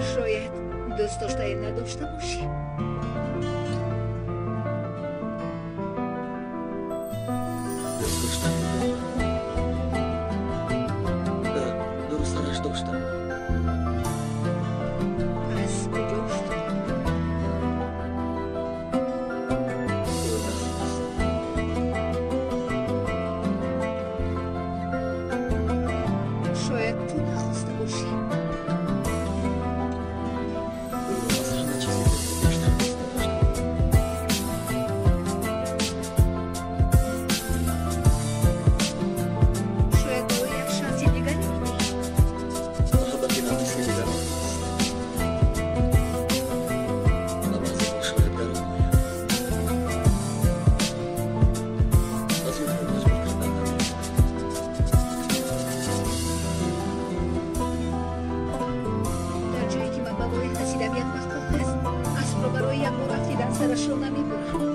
Шояд дӯст доштае надошта бошӣ. Дӯст доштани дорам. Дурусттараш доштам. Пас куҷо шуд? Ӯ нахост. Шояд ту нахоста бошӣ. Ӯро аз ҳама чизи дунё бештар дӯст медоштам. Шояд ба ӯ як шанси дигаре бидиҳӣ. Муҳаббати ман мисли дигарон нест. Ба баъзеҳо шояд гарон ояд. Аз онҳо маҷбур кардан наметавонам. Дар ҷое ки ман ба воя расидам, як мақоқ аст. Аспро барои як бор афтидан сарашро намебурам.